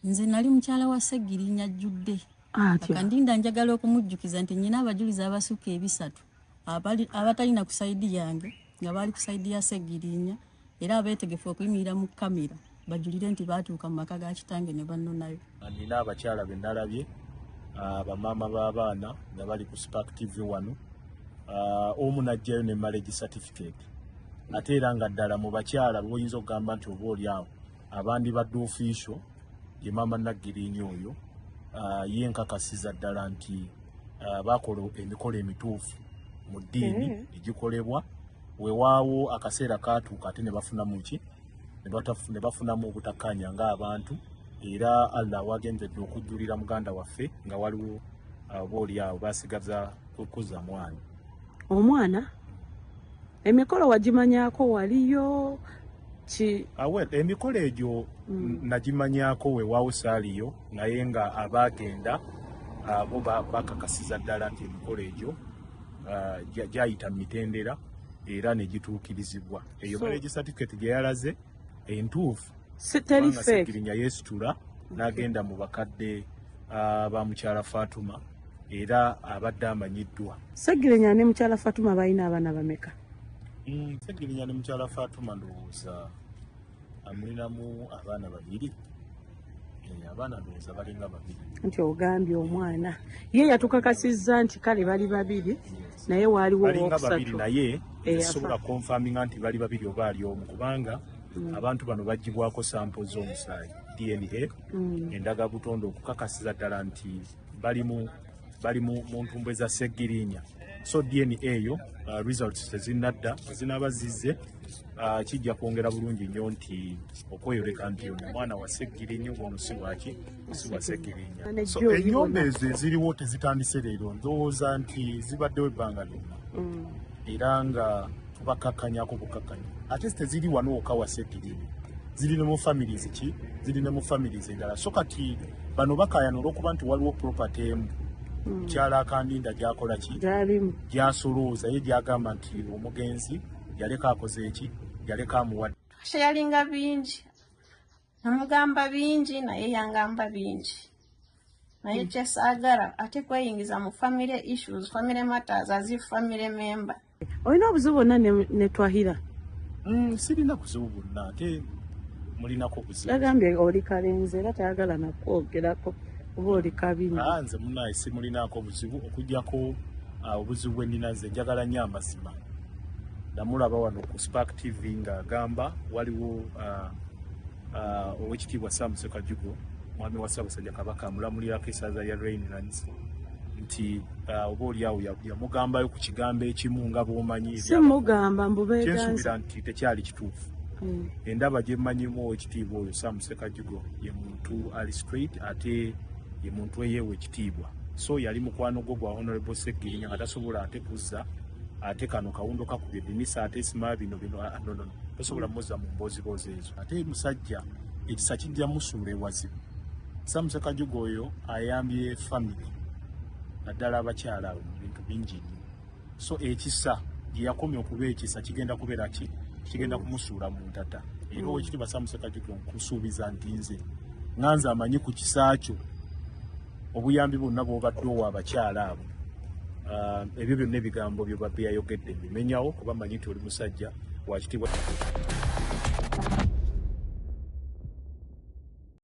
Nze nali mukyala wa Ssegirinya ajjudde. Atya? Akandinda njagala okumujjukiza nti nnyina abajulizi abasukka ebisatu abatalina ku side yange nga baali ku side ya Ssegirinya, era abeetegefu okuyimirira mu kamera bajulire nti baatuuka mu maka ga kitange ne bannonayo. Nina abakyala be nalabye, bamaama b'abaana nga bali ku Spark TV wano, omu n'aggyayo ne marriage certificate, ate era nga ddala mu bakyala b'oyinza okugamba nti oba oli awo abandi badde official ye maama Naggirinya oyo, ye nkakasiza ddala nti baakola emikolo emituufu mu ddiini egikolebwa. Weewaawo akaseera kaatuuka ate ne bafunamu ki, ne bafunamu obutakkaanya ng'abantu, era Allah wagendedde okujjulira muganda waffe nga waliwo oba oli awo basigaza kukuza mwana. Omwana emikolo wagimanyaako waliyo ki? Well, emikolo egyo nagimanyaako, weewaawo saaliyo, naye nga abaagenda bo bakakasiza ddala nti emikolo egyo gyayita mu mitendera era ne gituukirizibwa. Eyo marriage certificate gye yalaze entuufu, teri kubanga fake. Ssegirinya yeesitula n'agenda mu bakadde ba mukyala Fatuma, era abadde amanyiddwa. Ssegirinya ne mukyala Fatuma balina abaana bameka? Ssegirinya ne mukyala Fatuma ndowooza amulinamu abaana babiri. Abaana ndowooza balinga babiri. Nti ogambye omwana ye yatukakasizza nti kale bali babiri, naye waaliwo balinga babiri owokusatu naye eyafa. Sobola confirminga nti bali babiri oba ali omu, kubanga abantu bano bagibwako sample z'omusaayi, DNA, endagabutonde, okukakasiza ddala nti bali mu ntumbwe za Ssegirinya. So DNA eyo results tezinnadda, zinaaba zizze, kijja kwongera bulungi nnyo nti okweyoleka nti ono omwana wa Ssegirinya oba ono si waki, si wa Ssegirinya. Ne So Joy ennyumba bona. ezo eziriwo tezitandise leero, ndowooza nti zibaddewo ebbanga lyonna, era nga tubakakkanyako bukakkanya. Ate teziri wano wokka wa Ssegirinya, ziri ne mu families ki, ziri ne mu families endala. So kati bano bakaayana olw'okuba nti waliwo property emu mukyala Akandinda gyakola ki, gyalimu, gyasolooza ye, gyagamba nti omugenzi yaleka akoze eki, yaleka amuwadde. Sharinga bingi, namugamba bingi, naye yangamba bingi, naye kyesaagala ate kweyingiza mu family issues, family matters, as if family member. Olina obuzibu bwonna ne Twahira? Sirina buzibu bwonna, ate mulinako obuzibu? Yagambye oli kalenzi era tayagala nakwogerako oba oli kabini. Ah, nze munaye simulinaako obuzibu, okugjako obuzibu bwe nnina, nze njagala nnyo amazima. Namulaba wano ku Spark TV ng'agamba waliwo Owekitiibwa Sam Sekajugo, mwami wa Ssaabasajja Kabaka amulamulirako essaza lya Rainlands, nti oba oli awo yamugambayo ku kigambo ekimu nga bw'omanyi. Simugamba mbu beeganza. Kyensuubira nti tekyali kituufu. Endaba gye mmanyimu owekitiibwa oyo Sam Sekajugo, ye muntu ali straight, ate ye muntu eyeewa ekitiibwa. So yali mukwano gwo gwa Honorable Ssegirinya, nga tasobola ate kuzza ate kano kawundo kakubye edinisa ate sima bino bino. Ah, no, no, no. Tosobola muzza mu mbooziboozi ezo. Ate musajja ekisa kijja musuula ewazibu. Sam Sekajugo oyo ayambye family, naddala abakyala abo, mu bintu bingi nnyo. So ekisa gye yakomye okuba ekisa kigenda kubeera ki, kigenda kumusuula mu ntata. Era Owekitiibwa Sam Sekajugo, nkusuubiza nti nze ŋŋanze amanyi ku kisa kyo, obuyambi bwonna bw'obadde owa abakyala abo, ebyo byonna ebigambo bye babbe yayogedde mbimenyawo, kuba manyi nti oli musajja wakitiibwa.